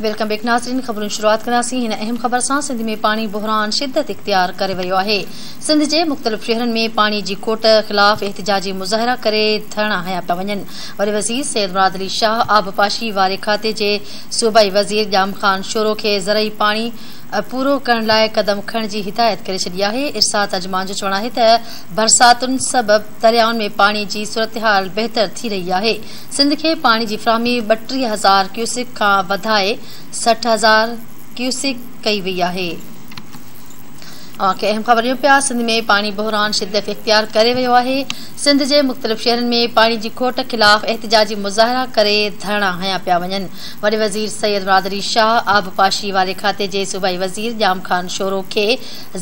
Welcome back ناظرين، خبرن شروعات ڪنداسين هن اهم خبر سان. سنڌ ۾ پاڻي بحران شدت اختيار ڪري ويو آهي. سنڌ جي مختلف شهرن ۾ پاڻي جي کوٽ خلاف احتجاجي مظاهرا ڪري ڌرڻا هنيا پيا وڃن. وڏي وزير سيد مراد علي شاهه آبپاشي واري کاتي جي صوبائي وزير ڄام خان شورو کي زرعي پاڻي پورو ڪرڻ لاء قدم کڻڻ جي هدايت ڪري ڇڏي آهي. ارسا ترجمان جو چوڻ آهي ته برساتن سبب دريائن ۾ پاڻي جي صورتحال بهتر ٿي رهي آهي. سنڌ کي پاڻي جي فراهمي 32 هزار ڪيوسڪ کان وڌائي 60 هزار ڪيوسڪ ڪئي وئي آهي. اوهان کي اهم خبر ڏيون پيا، سنڌ ۾ پاڻي بحران شدت اختيار ڪري ويو آهي. سنڌ جي مختلف شهرن ۾ پاڻي جي کوٽ خلاف احتجاجي مظاهرا ڪري ڌرڻا هنيا پيا وڃن. وڏي وزير سيد مراد علي شاهه آبپاشي واري کاتي جي صوبائي وزير ڄام خان شورو کي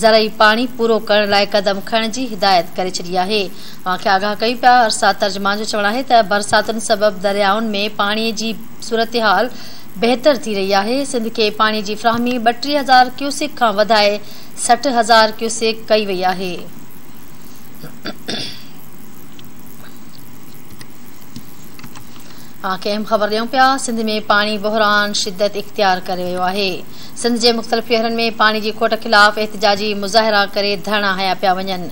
زرعي پاڻي پورو ڪرڻ لاء قدم کڻڻ جي هدايت ڪري ڇڏي آهي. اوهان کي آگاهه ڪيون پيا، ارسا ترجمان جو چوڻ آهي ته برساتن سبب دريائن ۾ پاڻي جي صورتحال بهتر ٿي رهي آهي، سنڌ کي پاڻي جي فراهمي 32 هزار ڪيوسڪ کان وڌائي 60 هزار ڪيوسڪ ڪئي وئي آهي. اوهان کي اهم خبر ڏيون پيا، سنڌ ۾ پاڻي بحران شدت اختيار ڪري ويو آهي. سنڌ جي مختلف شهرن ۾ پاڻي جي کوٽ خلاف احتجاجي مظاهرا ڪري ڌرڻا هنيا پيا وڃن.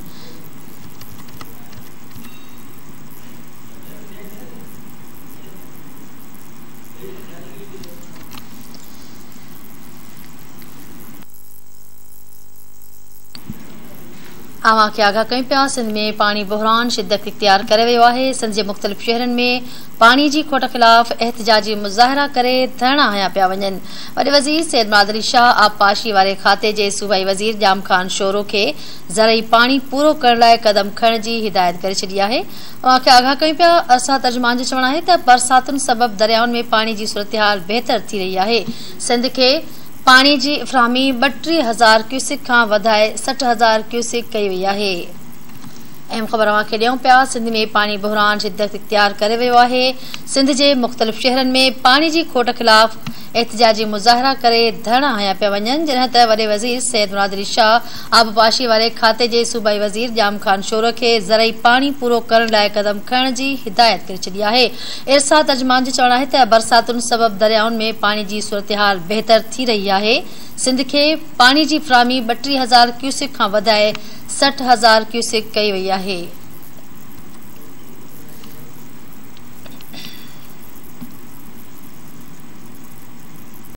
اوهان کي آگاهه ڪيون پيا، سنڌ ۾ پاڻي بحران شدت اختيار ڪري ويو آهي. سنڌ جي مختلف شهرن ۾ پاڻي جي کوٽ خلاف احتجاجي مظاهرا ڪري ڌرڻا هنيا پيا وڃن. وڏي وزير سيد مراد علي شاهه آبپاشي واري کاتي جي صوبائي وزير ڄام خان شورو کي زرعي پاڻي پورو ڪرڻ لاء قدم کڻڻ جي هدايت ڪري ڇڏي آهي. اوهان کي آگاهه ڪيون پيا، ارسا ترجمان جو چوڻ آهي ته برساتن سبب دريائن ۾ پاڻي جي صورتحال بهتر ٿي رهي آهي. سنڌ کي پاڻي جي فراهمي 32 هزار ڪيوسڪ کان وڌائي 60 هزار ڪيوسڪ ڪئي وئي آهي. اهم خبر اوهان کي ڏيون پيا، سنڌ ۾ پاڻي بحران شدت اختيار ڪري ويو آهي. سنڌ جي مختلف شهرن ۾ پاڻي جي کوٽ خلاف احتجاجي مظاهرا ڪري ڌرڻا هنيا پيا وڃن، جڏهن ته وڏي وزير سيد مراد علي شاهه آبپاشي واري کاتي جي صوبائي وزير ڄام خان شورو کي زرعي پاڻي پورو ڪرڻ لاء قدم کڻڻ جي هدايت ڪري ڇڏي آهي. ارسا ترجمان جو چوڻ آهي ته برساتن سبب دريائن ۾ پاڻي جي صورتحال بهتر ٿي رهي آهي، سنڌ کي پاڻي جي فراهمي 32 هزار ڪيوسڪ کان وڌائي 60 هزار ڪيوسڪ ڪئي وئي آهي.